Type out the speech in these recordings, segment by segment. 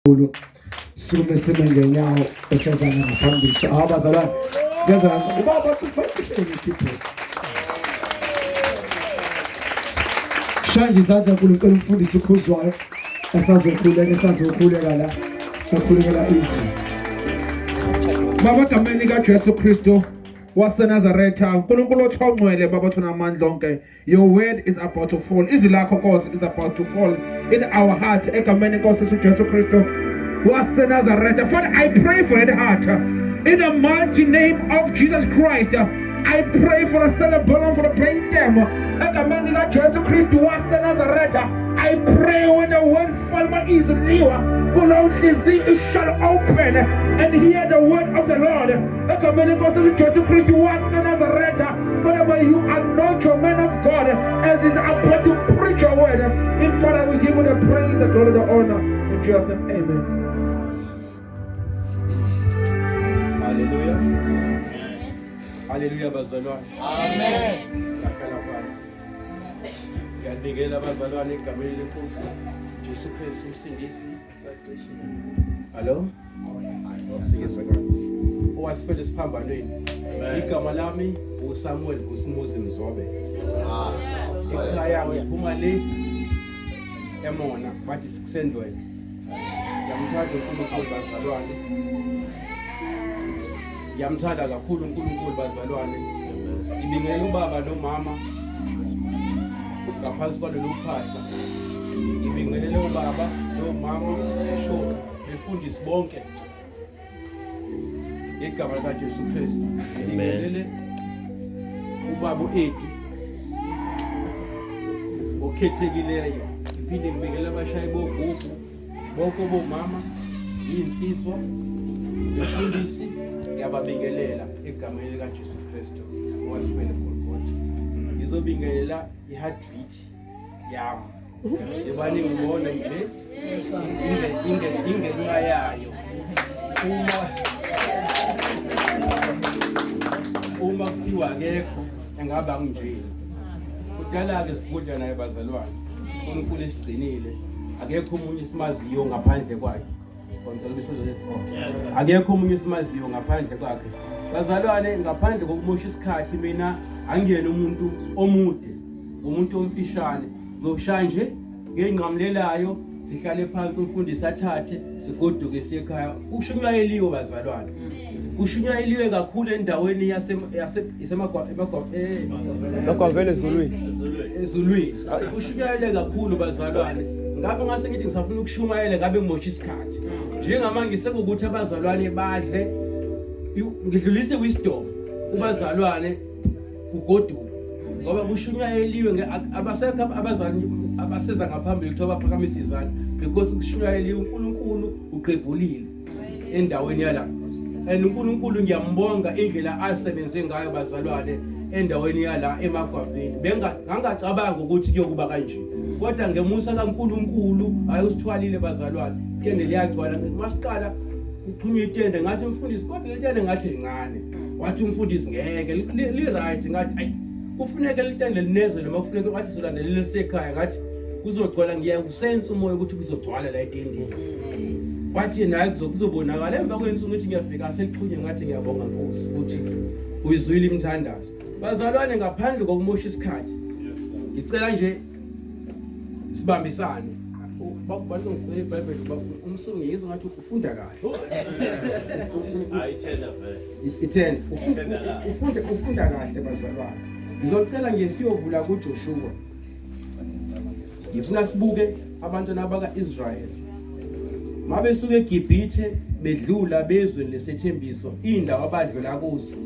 Nkulunkulu sukume sime ngenyawo esezana ngaphambili. Hawu bazalwane, siyeza ubaba ufanele ikhiphe. Shaya nje izandla uNkulunkulu umfundisi ukhuzwayo esazokhuleka esazokhuleka la ekhulekela izwi. Baba egameni likaJesu Kristu waseNazaretha, uNkulunkulu othongcwele Baba othunamandla onke. Your word is about to fall. Izwi lakho Nkosi is about to fall in our hearts. Egameni Nkosi uJesu Kristu waseNazaretha. Father, I pray for that heart. In the mighty name of Jesus Christ. I pray for the cerebellum, for the brain stem. Egameni likaJesu Kristu waseNazaretha. I pray when the word fall my ears liwa kulo nhliziyo it shall open and hear the word of the Lord. Egameni lenkosi uJesu Kristu waseNazaretha. Father, may you anoint your man of God as he's about to preach your word. In Father, we give you the praise, the glory, the honor. In Jesus' name, amen. Hallelujah. Hallelujah bazalwane. Amen. Siyahlala phansi. Ngiyabingelela abazalwane egameni lenkosi Jesu Kristu umsindisi. Hello? Siyezwakala. Owasifela esiphambanweni. Igama lami uSamuel Vusimuzi Mzobe. Ekhaya ngiphuma le eMona bathi sikusendwele. Ngiyamthanda uNkulunkulu bazalwane. Ngiyamthanda kakhulu uNkulunkulu bazalwane. Ngibingelela ubaba nomama ngaphansi kwalolu phahla. Ngibingelele ubaba nomama esho befundisi bonke. Igama likaJesu Kristu. Ngibingelele ubaba uEdi okhethekileyo. Ngiphinde ngibingelele abashayi bogugu bonke bomama iyinsizwa befundisi ngiyababingelela egameni likaJesu Kristu owasifela eGolgotha. Ngizobingelela i-heartbeat yami njengoba ningibona nje ingenxa yayo uma uma kuthiwa akekho engabe anginjeni kudala-ke sigudla naye bazalwane uNkulunkulu esigcinile akekho omunye esimaziyo ngaphandle kwakhe. Akekho omunye esimaziyo ngaphandle kwakhe. Bazalwane, ngaphandle kokumosha isikhathi mina angiyena umuntu omude, umuntu omfishane. Ngizoshaya nje ngeyinqamulelayo sihlale phansi umfundisi athathe sigoduke siye ekhaya. Kushunyayeliwe bazalwane. Kushunyayeliwe kakhulu endaweni yase yase Emagwavela ezulwini. Ezulwini. Kushunyayele kakhulu bazalwane. Ngabe ngase ngithi ngisafuna ukushumayela ngabe ngimosha isikhathi. Njengamanje sekukuthi abazalwane badle ngidlulise wisdom kubazalwane kugoduka ngoba kushunyayeliwe abasekho abazali abaseza ngaphambili kuthiwa baphakamisa izandla because kushunyayeliwe uNkulunkulu uqebhulile endaweni yala and uNkulunkulu ngiyambonga indlela asebenze ngayo bazalwane endaweni yala emagwaveni bengangacabanga ukuthi kuyokuba kanje kodwa ngemusa kaNkulunkulu hayi usithwalile bazalwane itende liyagcwala masiqala kuxhunywa itende ngathi umfundisi kodwa letende ngathi lincane wathi umfundisi ngeke li-right ngathi ayi kufuneke litende linezwe noma kufuneke wathi sizolandelela elisekhaya ngathi kuzogcwala ngiyakusensa umoya ukuthi kuzogcwala la etendeni wathi naye kuzobonakala emva kwensuku ukuthi ngiyafika selixhunye ngathi ngiyabonga nkosi ukuthi uyizwile imithandazo bazalwane ngaphandle kokumosha isikhathi ngicela nje sibambisane bazongifundela ibhayibheli umsungi ngizwe ngathi ufunda kahle ithena ufunda kahle bazalwane ngizocela nje siyovula kuJoshua Ngifuna sibuke abantwana baka-Israyeli mabesuka eGibhithe bedlula bezweni lesethembiso indawo abadlula kuzo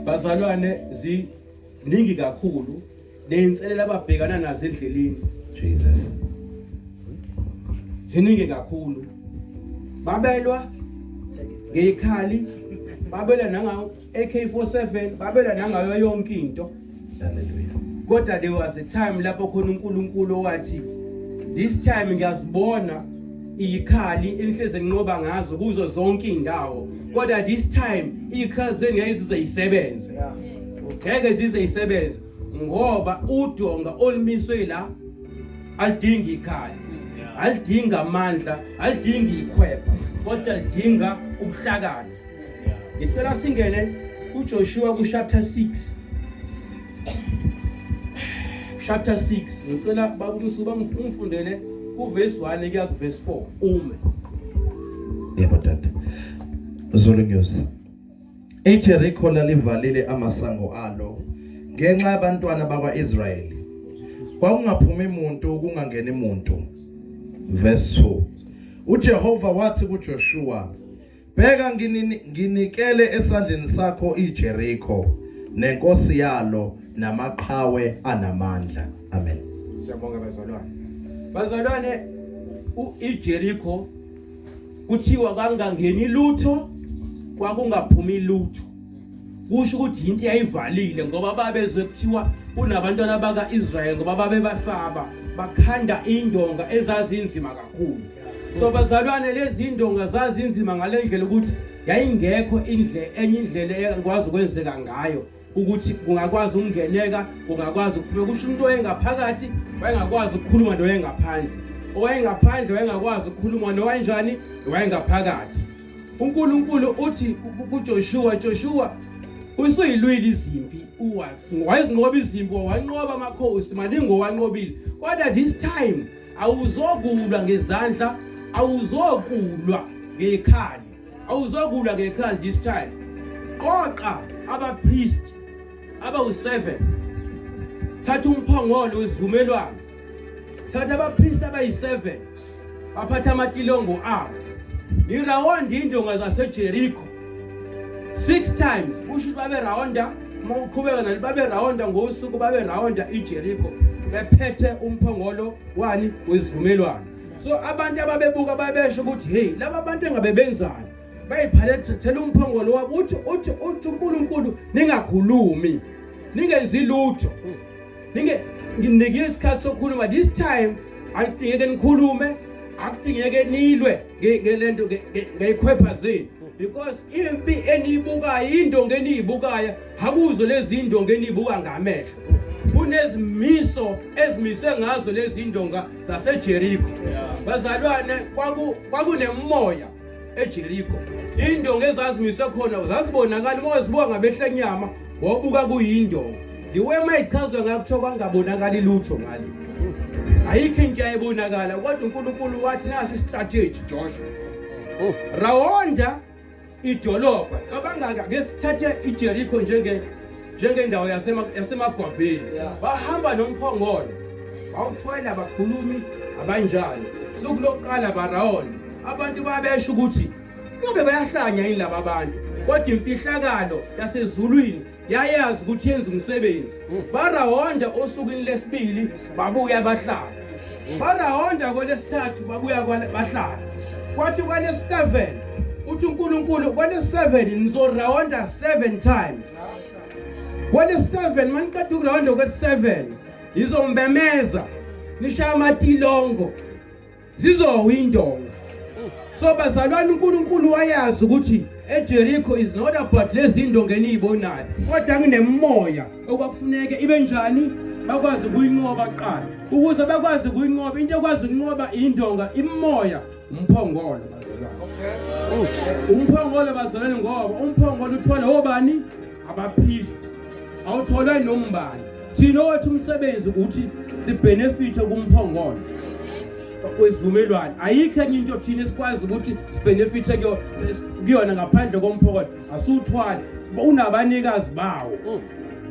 bazalwane ziningi kakhulu ney'nselelo ababhekana nazo endleleni Jesus ziningi kakhulu babelwa ngeyikhali babelwa nangawo AK47 babelwa nangayo yonke into Hallelujah. Kodwa there was a time lapho khona uNkulunkulu owathi this time ngiyazibona iyikhali enihleze nqoba ngazo kuzo zonke indawo kodwa this time iyikhali zenu ngeke zize isebenze ngeke zize isebenze ngoba udonga olumiswe la alidingi ikhali. Alidinga amandla, alidingi ikhwepha, kodwa lidinga ubuhlakani. Ngicela singene kuJoshua ku-chapter 6. Chapter 6 ngicela baba uMsuba ungifundele kuverse 1 kuya kuverse 4 ume. Yebo tata. Zulu News. IJeriko lalivalile amasango alo ngenxa yabantwana bakwaIsrayeli. Kwakungaphumi muntu kungangeni muntu. Verse 2. UJehova wathi kuJoshua, Bheka nginikele esandleni sakho iJeriko nenkosi yalo namaqhawe anamandla. Amen. Siyabonga bazalwane. Bazalwane iJeriko kuthiwa kwangangeni lutho kwakungaphumi lutho. Kusho ukuthi into yayivalile ngoba babezwe kuthiwa kunabantwana baka-Israyeli ngoba babebasaba bakhanda indonga ezazinzima kakhulu. So bazalwane lezi indonga zazinzima ngalendlela ukuthi yayingekho indle enye indlela engakwazi ukwenzeka ngayo ukuthi kungakwazi ukungeneka kungakwazi ukuphuma kusho umuntu owayengaphakathi wayengakwazi ukukhuluma noyengaphandle owayengaphandle wayengakwazi ukukhuluma nowayenjani nowayengaphakathi uNkulunkulu uthi kuJoshua Joshua usuyilwile izimpi wayezinqoba izimpi wanqoba amakhosi maningi owanqobile kodwa this time awuzokulwa ngezandla awuzokulwa ngekhali awuzokulwa ngekhali this time qoqa abapriest abawu-7 thatha umphongolo wesivumelwano thatha abapriest abayi-7 baphatha amatilongo abo nirawonda indonga zasejeriko six times kusho ukuthi babe rawonda uma uqhubeka nalo babe rawonda ngosuku babe rawonda iJeriko bephethe umphongolo wani wesivumelwano so abantu ababebuka babesho ukuthi hey laba bantu engabe benzani bayiphalethela umphongolo wabo uthi uthi uthi uNkulunkulu ningakhulumi ningenzi lutho ninge nginike isikhathi sokukhuluma this time akudingeke nikhulume akudingeke nilwe ngelento ngeyikhwepha zenu because impi eniyibukayo indonga eniyibukayo akuzo lezi indonga eniyibuka ngamehlo kunezimiso ezimise ngazo lezi indonga zaseJeriko bazalwane kwakunemoya eJeriko indonga ezazimise khona zazibonakala uma wazibuka ngamehlo enyama wabuka kuyindonga liwe uma ichazwa ngakuthiwa kwangabonakali lutho ngale ayikho into yayibonakala kodwa uNkulunkulu wathi nasi istrategy Joshua oh. Rawonda idolobha cabanga ke sithathe iJericho njenge njengendawo yasemagwaveni bahamba nomphongolo bawuthwele abakhulumi abanjani suku lokuqala barawonda abantu babesho ukuthi kube bayahlanya yini laba bantu kodwa imfihlakalo yasezulwini yayazi ukuthi yenza umsebenzi barawonda osukwini lesibili babuya bahlala barawonda kwelesithathu babuya bahlala kwathi kwelesi-7 uthi uNkulunkulu kwelesi-7 nizorawonda 7 times kwelesi-7 maniqeda ukurawonda kwesi-7 nizombemeza nishaya amatilongo zizowa indonga so bazalwane uNkulunkulu wayazi ukuthi eJericho is not about lezi ndonga eniyibonayo kodwa kunemoya okwakufuneke ibe njani bakwazi ukuyinqoba kuqala ukuze bakwazi ukuyinqoba into ekwazi ukunqoba indonga imoya umphongolo bazalwane umphongolo bazalwane ngoba umphongolo uthwala obani abapriest awutholwa nombani thina owethu umsebenzi ukuthi sibenefithe kumphongolo wesivumelwano ayikho enye into thina esikwazi ukuthi sibenefithe kuyona ngaphandle komphongolo asiwuthwali unabanikazi bawo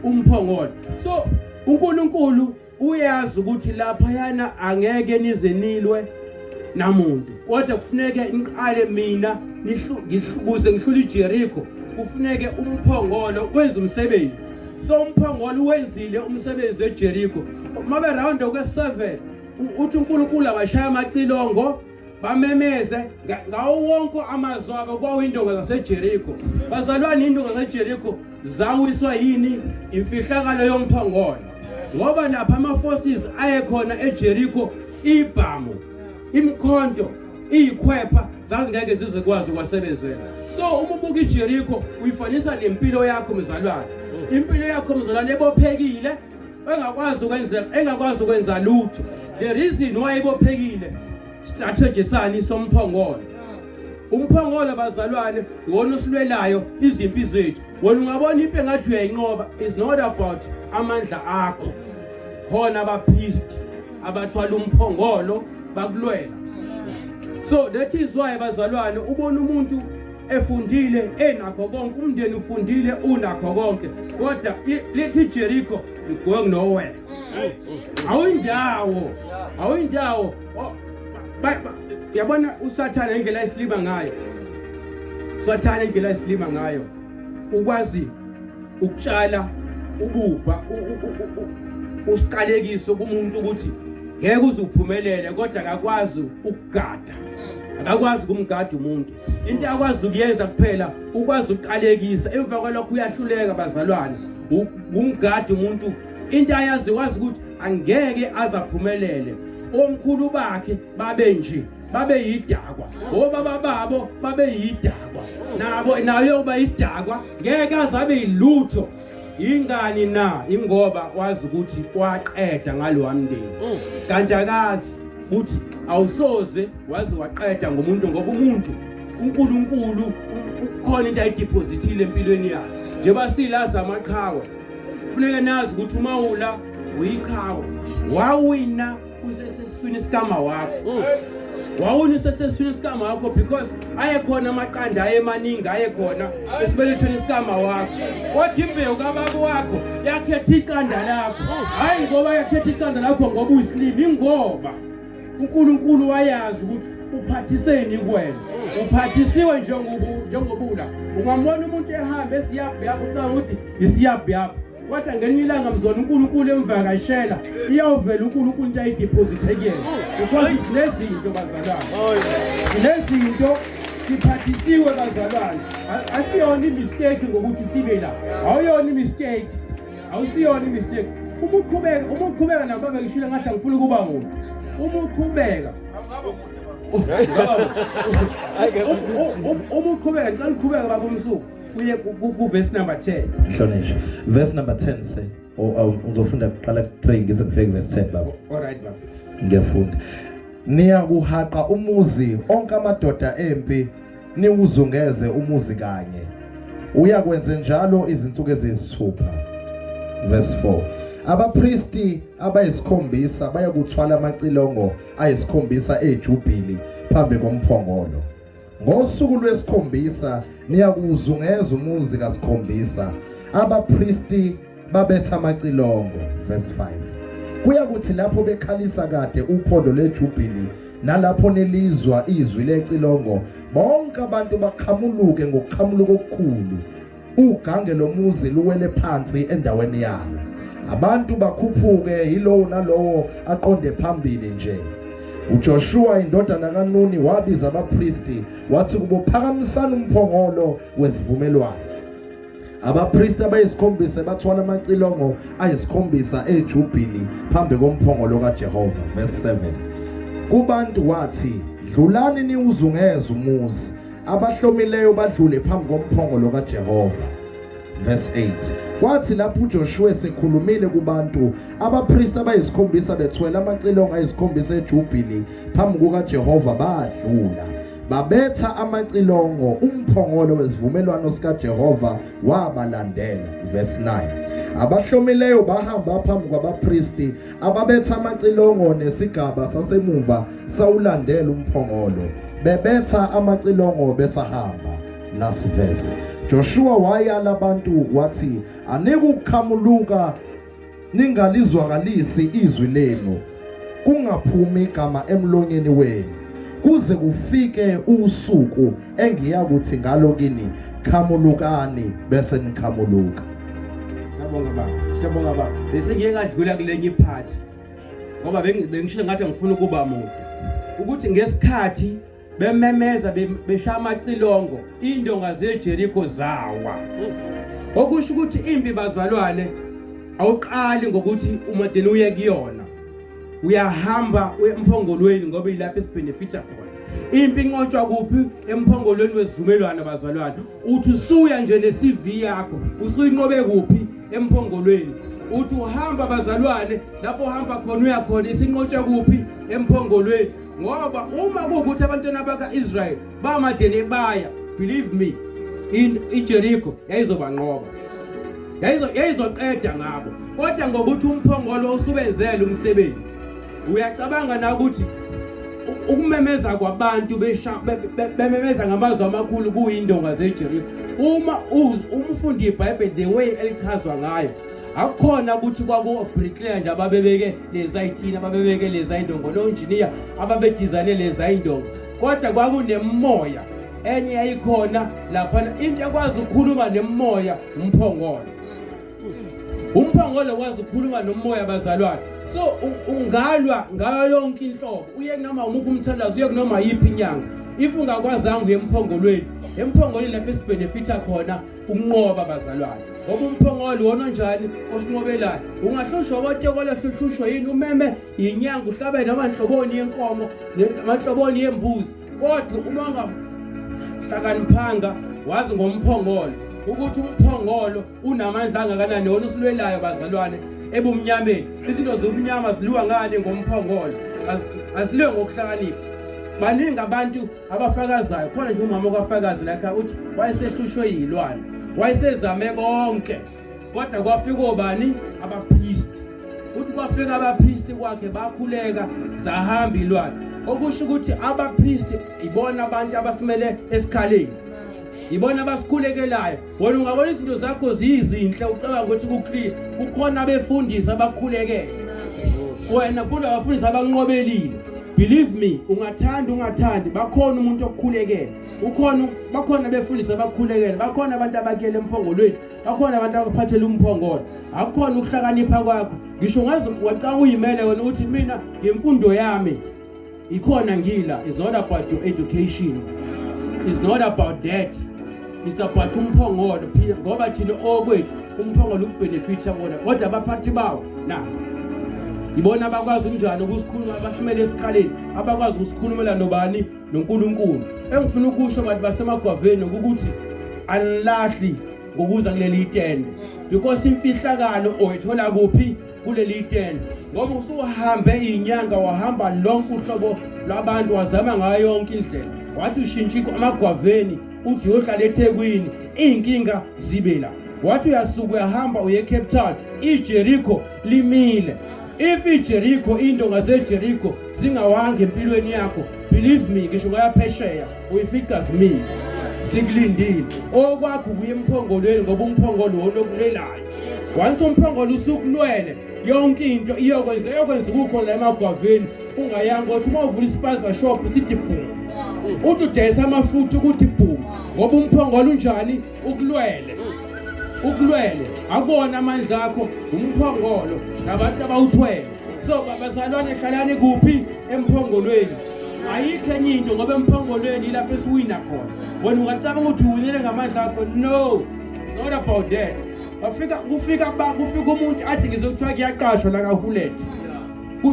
umphongolo so uNkulunkulu Uyazi ukuthi laphayana angeke nize nilwe namuntu kodwa kufuneke niqale mina kuze ngihlule iJeriko kufuneke umphongolo wenze umsebenzi so umphongolo uwenzile umsebenzi eJeriko mabe round okwe-7 uthi uNkulunkulu abashaya amacilongo bamemeze ngawo wonke amazwi abo kwawindonga zaseJeriko bazalwane indonga zaseJeriko zawiswa yini imfihlakalo yomphongolo ngoba lapha ama-forces ayekhona eJeriko ibhamu imikhonto iyikhwepha zazingeke zizekwazi ukwasebenzela so uma ubuka iJeriko uyifanisa nempilo yakho mzalwane impilo yakho mzalwane ebophekile engakwazi ukwenza engakwazi ukwenza lutho the reason why ibophekile Strategy sani somphongolo. Umphongolo bazalwane iwona osilwelayo izimpi zethu. Wena ungabona impi engathi uyayinqoba is not about amandla akho. Khona abapriest abathwala umphongolo bakulwela. So that is why bazalwane ubona umuntu efundile enakho konke umndeni ufundile unakho konke kodwa lithi Jericho going nowhere. Awuyindawo awuyindawo yabona usathane indlela esilima ngayo usathane indlela esilima ngayo ukwazi ukutshala ububha usiqalekiso kumuntu ukuthi ngeke uze uphumelele kodwa akakwazi ukugada akakwazi kumgada umuntu into akwazi ukuyenza kuphela ukwazi ukuqalekisa emva kwalokho uyahluleka bazalwane umgada umuntu into ayazi wazi ukuthi angeke azaphumelele omkhulu bakhe babe nje babe yidakwa obaba babo babe yidakwa nabo nayo uba yidakwa ngeke azabe yilutho ingani na ingoba wazi ukuthi waqeda ngalowa mndeni mm. kanti akazi ukuthi awusoze waze waqeda ngomuntu ngoba umuntu uNkulunkulu ukhona into ayideposithile empilweni yakhe njengoba silazi amaqhawe kufuneka nazi ukuthi umawula uyiqhawe wawina usesesiswini sikama wakho mm. wawina usesesiswini sikama wakho because ayekhona amaqanda ayemaningi ayekhona esibelethweni sikama wakho kodwa imbewu kababa wakho yakhetha iqanda lakho hhayi ngoba yakhetha iqanda lakho ngoba uyisilima ingoba uNkulunkulu wayazi ukuthi uphathiseni kuwena uphathisiwe njengobula ungambona umuntu ehamba esiyabhiyabha ucabanga ukuthi isiyabhiyabha kodwa ngelinye ilanga mzona uNkulunkulu emvakashela iyawuvela uNkulunkulu into ayideposithe kuyena because sinezinto bazalwane sinezinto siphathisiwe bazalwane asiyona imistake ngokuthi sibe la awuyona imistake awusiyona imistake uma uqhubeka uma uqhubeka nabo babengishilo ngathi angifuni ukuba muntu uma uqhubeka uma uqhubeka ngicela uqhubeka baba umsuku uye ku-verse number 10 Mhlonishwa. Verse number 10 say. Oh, uzofunda kuqala ku-3 ngize ngifike verse 10 baba. All right baba. Ngiyafunda. Niyakuhaqa umuzi onke amadoda empi niwuzungeze umuzi kanye. Uyakwenze njalo izinsuku eziyisithupha. Verse 4. Abapristi abayisikhombisa bayakuthwala amacilongo ayisikhombisa ejubili phambi komphongolo. Ngosuku lwesikhombisa niyakuwuzungeza umuzi kasikhombisa. Abapristi babetha amacilongo. Verse 5. Kuyakuthi lapho bekhalisa kade uphondo lejubili nalapho nilizwa izwi lecilongo bonke abantu bakhamuluke ngokukhamuluka okukhulu ugange lomuzi luwele phansi endaweni yalo abantu bakhuphuke yilowo nalowo aqonde phambili nje uJoshua indodana kaNuni wabiza abapristi wathi kubo phakamisani umphongolo wesivumelwano Abapristi abayisikhombisa bathwala amacilongo ayisikhombisa ejubili phambi komphongolo kaJehova. Verse 7. Kubantu wathi, dlulani niwuzungeze umuzi, abahlomileyo badlule phambi komphongolo kaJehova. Verse 8. Kwathi lapho uJoshuwa esekhulumile kubantu, abapristi abayisikhombisa bethwele amacilongo ayisikhombisa ejubili phambi kukaJehova badlula. Babetha amacilongo, umphongolo wesivumelwano sikaJehova wabalandela. Verse 9. Abahlomileyo bahamba phambi kwabapristi ababetha amacilongo nesigaba sasemuva sawulandela umphongolo. Bebetha amacilongo besahamba. Last verse. Joshua wayala abantu wathi anikukhamuluka ningalizwakalisi izwi lenu kungaphumi igama emlonyeni wenu kuze kufike usuku engiyakuthi ngalo kini khamulukani bese nikhamuluka. Siyabonga baba, siyabonga baba. Bese ngiye ngadlula kulenye iphathi ngoba bengisho ngathi ngifuna ukuba mude ukuthi ngesikhathi bememeza beshaya amacilongo indonga zeJeriko zawa okusho ukuthi impi bazalwane awuqali ngokuthi umadeni uye kuyona uyahamba uye emphongolweni ngoba ilapho esibenefita khona impi inqotshwa kuphi emphongolweni wesivumelwano bazalwane uthi usuya nje ne-CV yakho usuyinqobe kuphi emphongolweni uthi uhamba bazalwane lapho uhamba khona uyakhona isinqotshwa kuphi Emphongolweni. Ngoba uma kuwukuthi abantwana baka-Israyeli bamadeni baya, believe me, in iJericho yayizobanqoba, yayizoqeda ngabo. Kodwa ngokuthi umphongolo usubenzele umsebenzi, uyacabanga na ukuthi ukumemeza kwabantu bememeza ngamazwi amakhulu kuyindonga zeJeriko? Uma umfundi iBhayibheli the way elichazwa ngayo, akukhona ukuthi kwaku-bricklayer nje ababebeke leza yitina, ababebeke leza indongo, nonjiniya ababedizayine leza indongo, kodwa kwakunemoya enye yayikhona laphana, into ekwazi ukukhuluma nemoya, umphongolo. Umphongolo wazi ukukhuluma nomoya, bazalwane. So ungalwa ngayo yonke inhlobo, uye kunoma umuphi umthandazo, uye kunoma yiphi inyanga, if ungakwazanga uye emphongolweni. Emphongolweni lapho esibenefitha khona ukunqoba, bazalwane, ngoba umphongolo wona njani osinqobelayo. Ungahlushwa otokola, hluhlushwa yini, umeme inyanga, uhlabe noma nhloboni yenkomo, noma yembuzi, kodwa uma ungahlakaniphanga wazi ngomphongolo ukuthi umphongolo unamandla angakanani, wona usilwelayo, bazalwane, ebumnyameni. Izinto zobumnyama ziliwa ngani? Ngomphongolo, aziliwe ngokuhlakanipha. Baningi abantu abafakazayo khona nje. Umama okwafakazi lakha uthi wayesehlushwe yilwane, wayesezame konke, kodwa kwafika obani? Abapristi. Uthi kwafika abapristi kwakhe, bakhuleka, zahamba ilwane. Okusho ukuthi abapristi ibona abantu abasimele esikhaleni, ibona abasikhulekelayo. Wena ungabona izinto zakho ziyizinhle, ucabanga ukuthi ku-clear, kukhona abefundisi abakhulekele wena, kunabafundisi abanqobelile. Believe me, ungathanda ungathandi, bakhona umuntu okukhulekele, ukhona, bakhona abefundisi abakhulekele, bakhona abantu abakuyela emphongolweni, bakhona abantu abaphathela umphongolo. Akukhona ukuhlakanipha kwakho, ngisho ungaze wacanga uyimele wena ukuthi mina ngemfundo yami ikhona ngila. It's not about your education, it's not about that, it's about umphongolo, ngoba thina okwethu umphongolo ukubenefitha bona, kodwa abaphathi bawo na ibona abakwazi kunjani ukusikhuluma, abasimele esikhaleni, abakwazi ukusikhulumela nobani? NoNkulunkulu. Engifuna ukusho, bantu basemagwaveni, ukuthi anilahli ngokuza kuleli itende, because imfihlakalo oyithola kuphi? Kuleli itende. Ngoba usuhambe inyanga, wahamba lonke uhlobo lwabantu, wazama ngayo yonke indlela, wathi ushintsha amagwaveni, uthi uyohlala eThekwini, iy'nkinga zibe la. Wathi uyasuka uyahamba uye eCape Town, iJericho limile. If iJericho, indonga zeJericho zingawanga empilweni yakho, believe me, ngisho ungayaphesheya uyifica zimile zikulindile. Okwakho kuye emphongolweni, ngoba umphongolo wona okulwelayo. Once umphongolo usukulwele, yonke into iyokwenza, iyokwenza ukukho la emagwaveni ungayanga. Uthi uma uvula ispaza shop sithi bhum, uthi udayisa amafutha ukuthi bhum, ngoba umphongolo unjani? Ukulwele, ukulwele. Akubona amandla akho, umphongolo nabantu abawuthwele. So bazalwane, hlalani kuphi? Emphongolweni. Ayikho enye into, ngoba emphongolweni ilapho esiwina khona. Wena ungacabanga ukuthi uwinele ngamandla akho, no, it's not about that. Bafika kufika ba kufika umuntu athi ngizokuthiwa kuyaqashwa la kaHullet,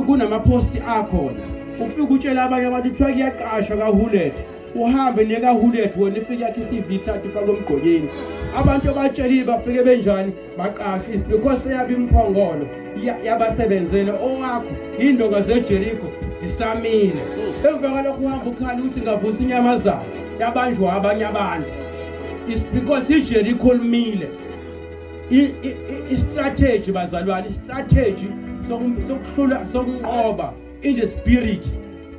kunamaphosti akhona. Ufika utshela abanye abantu kuthiwa kuyaqashwa kaHullet, uhambe nekaHullet, wena ifike yakhe i-CV ithathe ifake emgqonyeni. Abantu abatshelile bafike benjani? Baqashwe. It's because seyaba imphongolo yabasebenzele. Owakho indonga zeJericho zisamile. Emva kwalokho uhamba ukhala ukuthi ngavusa inyamazana, yabanjwa abanye abantu. It's because iJericho limile. I-strategy, bazalwane, i-strategy sokuhlula, sokunqoba in the spirit,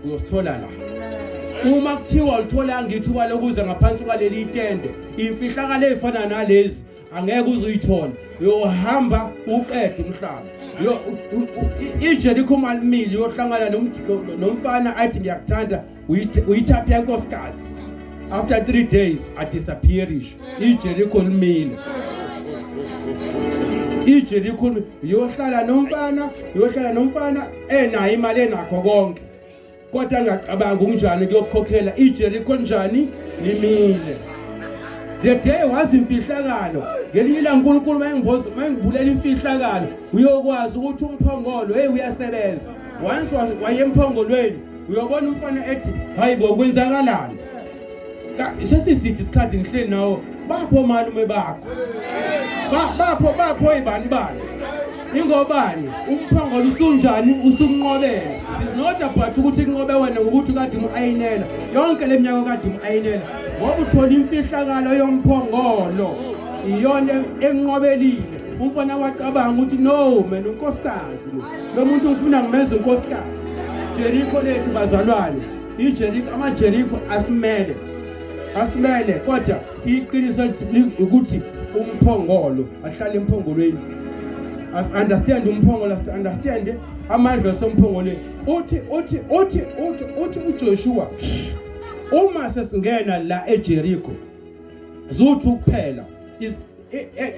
uyosithola la. Uma kuthiwa ulitholanga ithuba lokuza ngaphansi kwaleli itende, imfihlakalo ey'fana nalezi angeke uze uyithole. Uyohamba uqede umhlaba. IJericho malimile, uyohlangana nomfana athi ngiyakuthanda, uyithaphi yankosikazi, after 3 days adisappearish. IJericho limile, iJericho. Uyohlala nomfana, uyohlala nomfana enayo imali, enakho konke, kodwa angacabanga kunjani kuyokukhokhela. IJericho njani? Limile. The day wazi imfihlakalo, ngelinye ilanga uNkulunkulu mayengivulela imfihlakalo, uyokwazi ukuthi umphongolo, hey, uyasebenza. Once waye emphongolweni, uyobona umfana ethi, hayi bo, kwenzakalani? Sesisithi isikhathi ngihleli nawo, bapho malume bakho, bapho ibani bani, ingobani? Umphongolo usunjani? Usunqobele. It's not about ukuthi kunqobe wena ngokuthi kade umu-ayinela yonke le minyaka kade umu-ayinela ngoba uthola imfihlakalo yomphongolo iyona enqobelile umfana wacabanga ukuthi no mina unkosikazi lo lo muntu ufuna ngimenze unkosikazi Jericho lethu bazalwane iJericho amaJericho asimele asimele kodwa iqiniso ukuthi umphongolo ahlale emphongolweni as understand umphongolo as understand amandla asemphongolweni uthi uthi uthi uthi uthi uJoshua uma sesingena la eJericho zuthu kuphela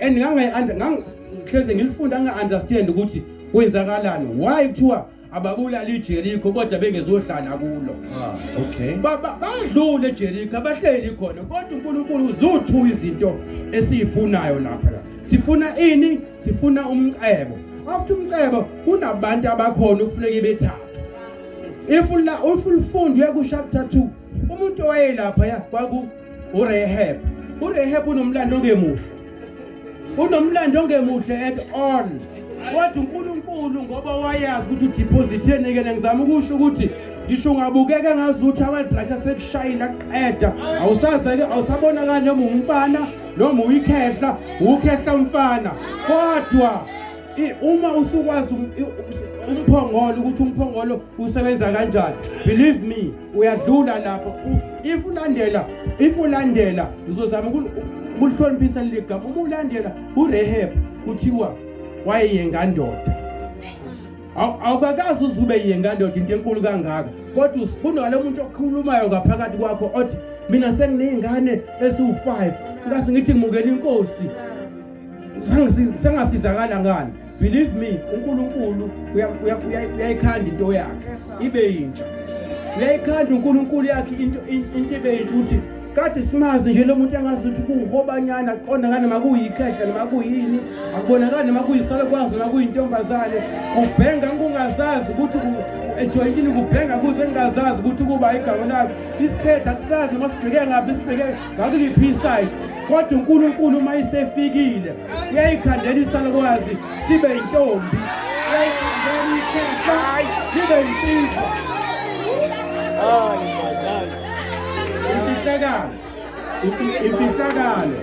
and ngangihleze ngilifunda nga-understand ukuthi kwenzakalani why kuthiwa ababulala iJeriko kodwa bengezohlala kulo ah, okay badlule eJeriko abahleli khona kodwa uNkulunkulu uzuthu izinto esizifunayo lapha la sifuna ini sifuna umcebo after umcebo kunabantu abakhona okufuneka bethathe if la ufunda uya ku chapter 2 umuntu owayelapha ya kwaku uRahab uRahab unomlando ongemuhle unomlando ongemuhle at all kodwa uNkulunkulu ngoba wayazi ukuthi udeposit yenike ngizama ukusho ukuthi ngisho ungabukeka ngazuthi abadrajha sekushayile aqeda awusaze ke awusabonakali noma umfana noma uyikhehla ukhehla umfana kodwa uma usukwazi um, umphongolo ukuthi umphongolo usebenza kanjani believe me uyadlula lapho if ulandela if ulandela ngizozama ukuhloniphisa leli gama uma ulandela uRehab kuthiwa wayeyengandoda awukakazi uzube yengandoda into enkulu kangaka kodwa kunalo muntu okhulumayo ngaphakathi kwakho othi mina senginey'ngane esiwu-five ngase ngithi ngimukela inkosi sengasizakala ngani believe me uNkulunkulu uyayikhanda into yakhe ibe yintsha uyayikhanda uNkulunkulu yakhe into into ibe yintsha ukuthi kade simazi nje lo muntu angazi ukuthi kuwuhobanyana kuqondakala noma kuyikhehla noma kuyini akubonakali noma kuyisalukwazi noma kuyintombazane kubhenga kungazazi ukuthi ejoyintini kubhenga kuze kungazazi ukuthi kuba igama lakhe isikhetha akusazi noma sibheke ngaphi sibheke ngakuliphi isayidi kodwa uNkulunkulu uma isefikile uyayikhandela isalukwazi sibe yintombi uyayikhandela ikhehla libe yinsizwa imfihlakalo imfihlakalo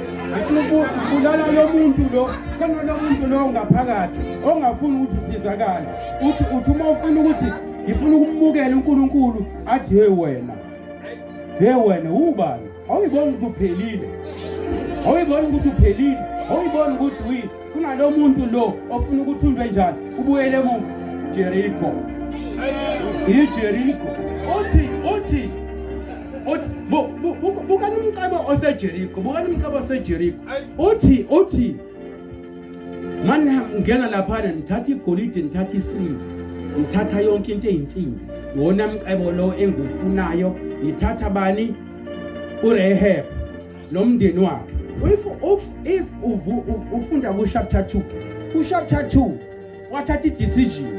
ubulala lo muntu lo khona lo muntu lo ngaphakathi ongafuni ukuthi usizakale uthi uthi uma ufuna ukuthi ngifuna ukumukela uNkulunkulu athi hey wena hey wena ubani awuyiboni ukuthi uphelile awuyiboni ukuthi uphelile awuyiboni ukuthi wi kunalo muntu lo ofuna ukuthi ulwe njani ubuyele emuva Jericho iJericho uthi uthi uthi bukani umcebo oseJericho bukani umcebo oseJericho uthi uthi mani ngena laphana nithatha igolide nithatha isiliva ngithatha yonke into eyinsimbi wona mcebo lo engiwufunayo ngithatha bani uRehab nomndeni wakhe if if if ufunda ku chapter 2 ku chapter 2 wathatha i-decision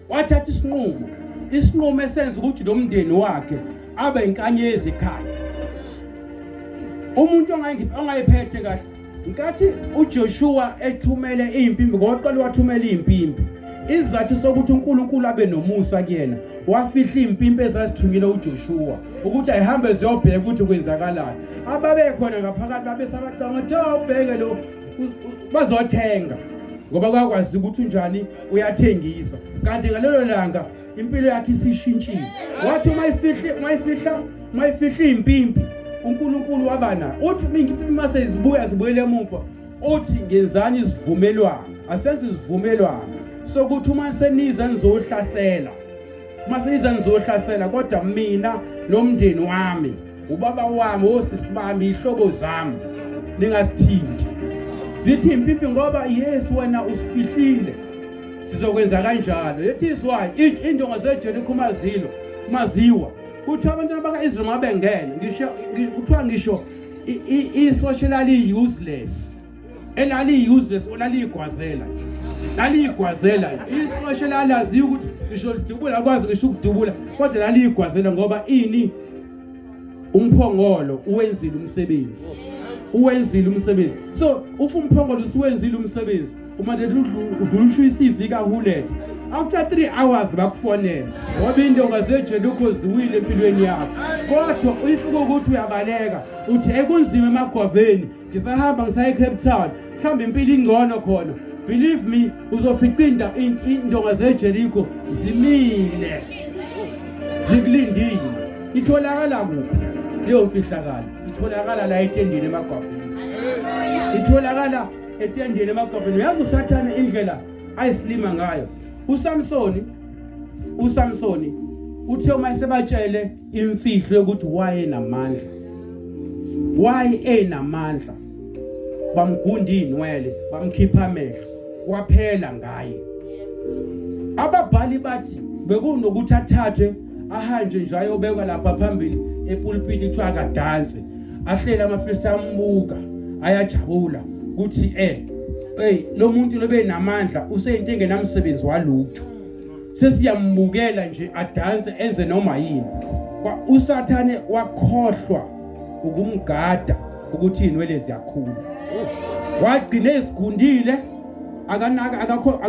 wathatha isinqumo isinqumo esenza ukuthi lo mndeni wakhe abe inkanyezi ekhaya umuntu ongayiphethe kahle nkathi uJoshua ethumele izimpimpi ngoqala wathumela izimpimpi isizathu sokuthi uNkulunkulu abe nomusa kuyena wafihla izimpimpi ezazithunyelwe uJoshua ukuthi ayihambe ziyobheka ukuthi kwenzakalani ababekhona ngaphakathi babesabacanga ukuthi awubheke lo bazothenga ngoba kwakwazi ukuthi unjani uyathengisa kanti ngalelo langa impilo yakhe isishintshile wathi uma ifihli uma ifihla uma ifihla impimpi uNkulunkulu waba nayo uthi impimpi mase izibuya zibuyele emuva uthi ngenzani isivumelwano asenze isivumelwano sokuthi uma seniza nizohlasela uma seniza nizohlasela kodwa mina nomndeni wami ubaba wami osisi bami ihlobo zami ningasithinti zithi impimpi ngoba Yesu wena usifihlile sizokwenza kanjalo that is why indonga zeJericho mazilo maziwa kuthiwa abantwana baka-Israel mabengene ngisho kuthiwa ngisho isosha elali-useless elali-useless olaliyigwazela nje laliyigwazela isosha elalaziyo ukuthi ngisho lidubula akwazi ngisho ukudubula kodwa laliyigwazela ngoba ini umphongolo uwenzile umsebenzi. Uwenzile umsebenzi. So ufa umphongolo usuwenzile umsebenzi. Uma udlula i-CV kaHulet. After 3 hours bakufonela. Ngoba indonga zeJeriko ziwile empilweni yakho. Kodwa uyihluka ukuthi uyabaleka. Uthi ekunzima emagwaveni. Ngisahamba ngisaya eCape Town. Mhlawumbe impilo ingcono khona. Believe me, uzofica indonga zeJeriko zimile. Zikulindile. Itholakala kuphi? Leyo mfihlakalo itholakala la etendeni emagwaveni. Itholakala etendeni emagwaveni. Uyazi uSathane indlela ayisilima ngayo. uSamsoni uthe uma esebatshele imfihlo yokuthi wayenamandla, why enamandla, bamgunda inwele, bamkhipha amehlo, kwaphela ngaye. Ababhali bathi bekunokuthi athathwe ahanjwe nje ayobekwa lapha phambili epulpiti, kuthiwa akadanse, ahlele amaFilisti ambuka ayajabula ukuthi hey lo muntu lobe namandla useyinto engenamsebenzi walutho, sesiyambukela nje adanse enze noma yini. USathane wakhohlwa ukumgada ukuthi inwele ziyakhula, wagcina ezigundile, akanaka akakho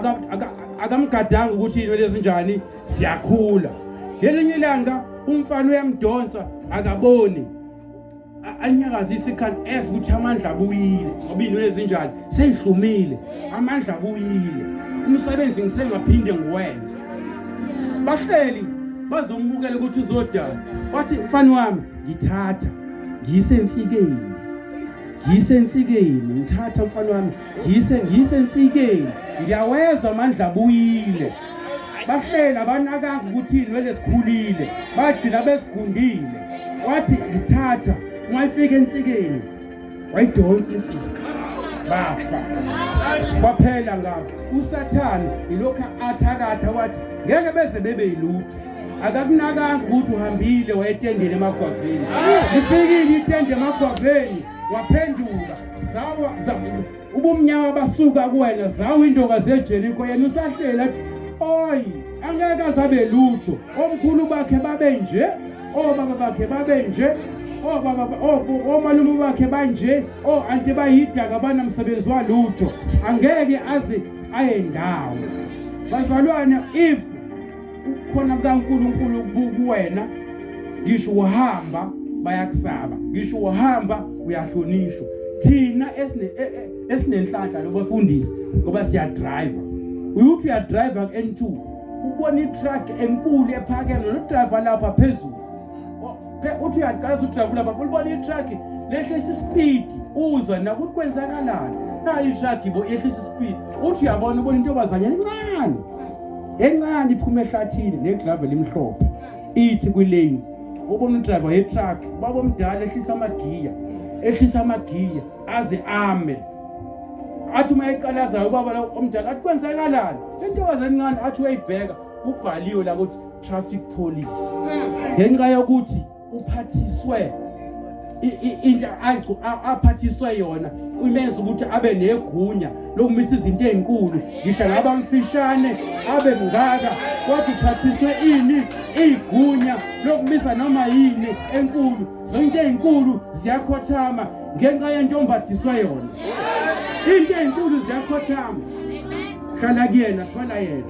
akamgadanga ukuthi inwele ezinjani ziyakhula. Ngelinye ilanga umfana uyamdonsa, akaboni, anyakazisa ikhanda ezwa ukuthi amandla abuyile, ngoba iy'nwele ezinjani seyihlumile, amandla abuyile, umsebenzi ngisengaphinde ngiwenze. Bahleli bazombukela ukuthi uzodansa, wathi mfana wami ngithatha ngiyise ensikeni, ngiyise ensikeni, ngithatha mfana wami ngiyise ensikeni, ngiyawezwa amandla abuyile. Bahleli abanakanga ukuthi iy'nwele zikhulile, bagcina bezigundile. Wathi ngithatha, uma ifika ensikeni wayidonsa insika, bafa, kwaphela ngabo. uSathane ilokhu athakatha, wathi ngeke beze bebe yilutho. Akakunakanga ukuthi uhambile wayetendele emagwaveni, lifikile itende emagwaveni, waphenduka zawa ubumnyama basuka kuwena, zawa indoka zeJeriko. Yena usahleli athi oyi angeke azabe lutho, omkhulu bakhe babe nje, obaba bakhe babe nje, obaba omalume bakhe banje, o-anti bayidaka, banamsebenzi walutho, angeke aze aye ndawo. Bazalwane, if ukhona kukaNkulunkulu kuwena, ngisho uhamba bayakusaba, ngisho uhamba uyahlonishwa. Thina esinenhlanhla lobafundisi ngoba siyadrive, uyuthi uyadrive ku-N2 ubona i-truck enkulu ephakeme nodriver lapha phezulu, uthi uyaqala udrive lapha ulibona i-truck lehlisa ispeed, uzwa nakuthi kwenzakalani nayo i-truck ibo yehlisa ispeed, uthi uyabona ubona intombazanyana encane encane iphuma ehlathini neglove elimhlophe ithi kwilane, ubona udriver ye-truck baba omdala ehlisa amagiya, ehlisa amagiya aze ame, athi uma eqalazayo ubaba lo omdala athi kwenzakalani, intokazi encane athi uyayibheka kubhaliwe la ukuthi traffic police, ngenxa yokuthi uphathiswe into aphathiswe yona imenza ukuthi abe negunya lokumisa izinto ezinkulu, ngisho ngaba mfishane abe mngaka, kodwa uphathiswe ini igunya lokumisa noma yini enkulu. Zonke ezinkulu ziyakhothama ngenxa yento ombathiswe yona, into ezinkulu ziyakhothama. Hlala kuyena, thwala yena,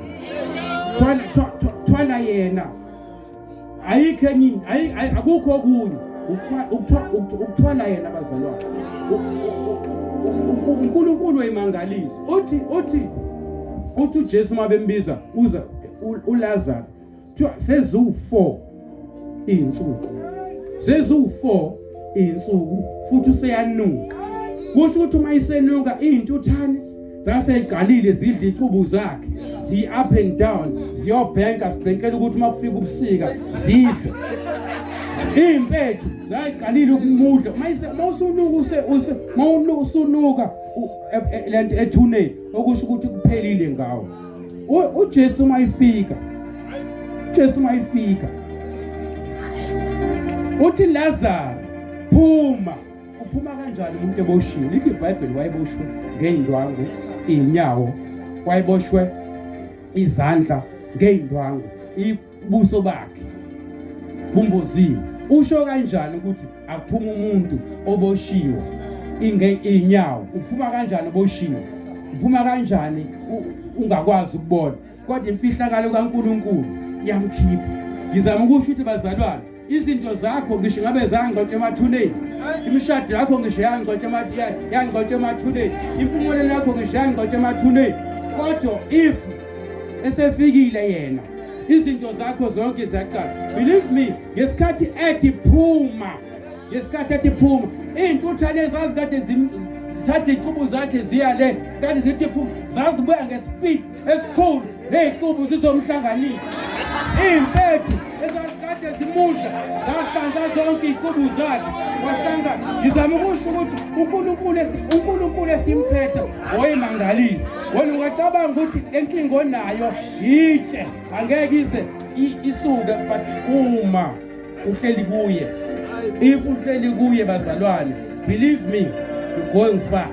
thwala yena, ayikho enye, akukho okunye, ukuthwala yena. Abazalwane, uNkulunkulu wayimangaliso. Uthi uJesu uma bembiza uza uLazarus, kuthiwa seziwu-4 iy'nsuku, seziwu-4 iy'nsuku futhi useyanuka. Kusho ukuthi uma isenuka iy'ntuthane zaseyiqalile zidla icubu zakhe, ziyi-up and down, ziyobhenka, zibhenkela ukuthi uma kufika ubusika zidle iy'mpethu zayiqalile ukumudla. Uma usunuka uma usunuka lento ethuneni, okusho ukuthi kuphelile ngawo. uJesu uma ifika, uJesu uma ifika uthi Lazarus phuma. Uphuma kanjani umuntu eboshiwe? Lithi iBhayibheli wayeboshwe ngey'ndwangu iy'nyawo, wayeboshwe izandla ngey'ndwangu, ubuso bakhe bumboziwe. Usho kanjani ukuthi akuphuma umuntu oboshiwe? Inyawo uphuma kanjani uboshiwe, uphuma kanjani ungakwazi ukubona, kodwa imfihlakalo kaNkuluNkulu iyamkhipha. Ngizama ukusho ukuthi bazalwane, izinto zakho ngisho ngabe zangqotshwa emathuneni, imishado yakho ngisho yangqotshwa emathuneni, impumelelo yakho ngisho yangqotshwa emathuneni, kodwa if esefikile yena izinto zakho zonke ziyaqala. Believe me, ngesikhathi ethi phuma, ngesikhathi ethi phuma, iy'ntuthane ezazikade zithatha iy'cubu zakhe ziya le kanti zithi phuma, zazibuya ngespeed esikhulu ney'cubu zizomhlanganisa. Iy'mpethu ezazikade zimudla zahlanza zonke iy'cubu zakhe wahlangana. Ngizama ukusho ukuthi uNkulunkulu esimphethe woyimangalisa. Wena ungacabanga ukuthi lenkinga onayo yitshe, angeke ize isuke, but uma uhleli kuye, if uhleli kuye bazalwane, believe me, you're going far,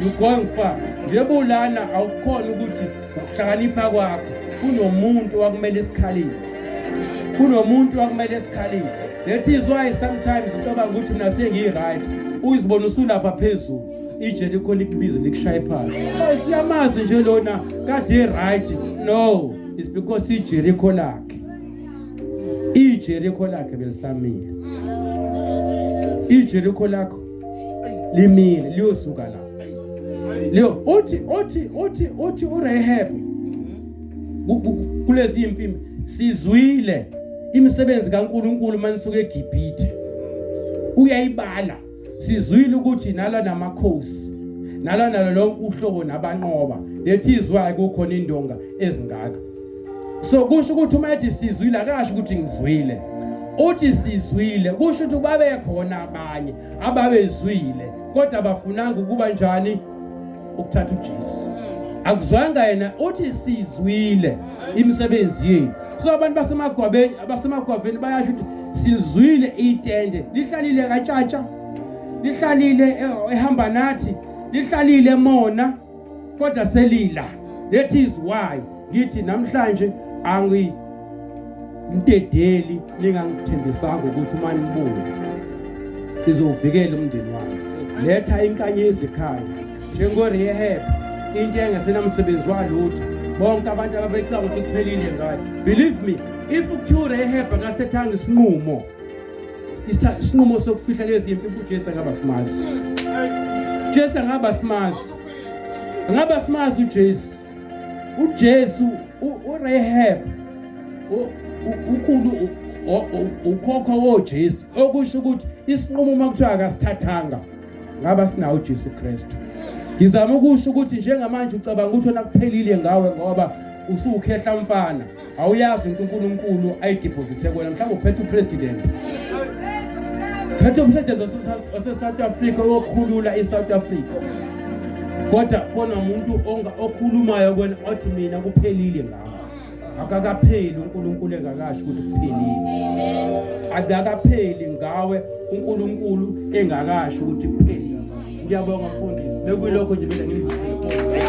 you're going far. Njengoba ulana awukhona ukuthi ukuhlakanipha kwakho, kunomuntu wakumele esikhaleni, kunomuntu wakumele esikhaleni. That is why sometimes ucabanga ukuthi mina sengiyi-right, uzibona usulapha phezulu, iJeriko likubize likushaye phansi. Oh, siyamazi nje lona kade right. No, it's because iJeriko lakhe, iJeriko lakhe belisamile. IJeriko lakho limile, liyosuka la. Liyo uthi uthi uthi uthi uRahab kulezi impimi, sizwile imisebenzi kaNkuluNkulu manisuka eGibhithe. Uyayibala, sizwile ukuthi nalwa namakhosi, nalwa nalo lonke uhlobo nabanqoba. Lethi izwayo kukhona indonga ezingaka. So kusho ukuthi uma ethi sizwile akasho ukuthi ngizwile, uthi sizwile kusho ukuthi babe khona abanye ababezwile kodwa bafunanga ukuba njani ukuthatha uJesu. Akuzwanga yena, uthi sizwile imisebenzi yenu. So abantu basemagwabeni, abasemagwaveni bayasho ukuthi sizwile itende lihlalile katshatsha, lihlalile ehamba nathi, lihlalile mona, kodwa selila. That is why ngithi namhlanje angimdedeli ningangithembisanga ukuthi uma nibuya sizowuvikela umndeni wami. Letha inkanyezi ekhaya njengoRehab, into engasenamsebenzi walutho. Bonke abantu ababecanga ukuthi kuphelile ngayo. Believe me, if kuthiwa uRehab akasethanga isinqumo, isinqumo sokufihla lezi impi, uJesu angaba simazi. Jesu angaba simazi, angaba simazi uJesu. uJesu uRahab ukhulu ukhokho woJesu, okusho ukuthi isinqumo uma kuthiwa akasithathanga ngaba sinawo uJesu Kristu. Ngizama ukusho ukuthi njengamanje ucabanga ukuthi wena kuphelile ngawe ngoba usukhehla mfana, awuyazi into uNkulunkulu ayideposithe kuwena. Mhlawumbe uphethe upresident, phethe upresident wase-South Africa oyokhulula i-South Africa, kodwa khona umuntu okhulumayo kuwena othi mina kuphelile ngawe. Akakapheli uNkulunkulu engakasho ukuthi kuphelile. Akakapheli ngawe uNkulunkulu engakasho ukuthi kuphelile. Ngiyabonga mfundisi, bekuyilokho nje mina ngimzile.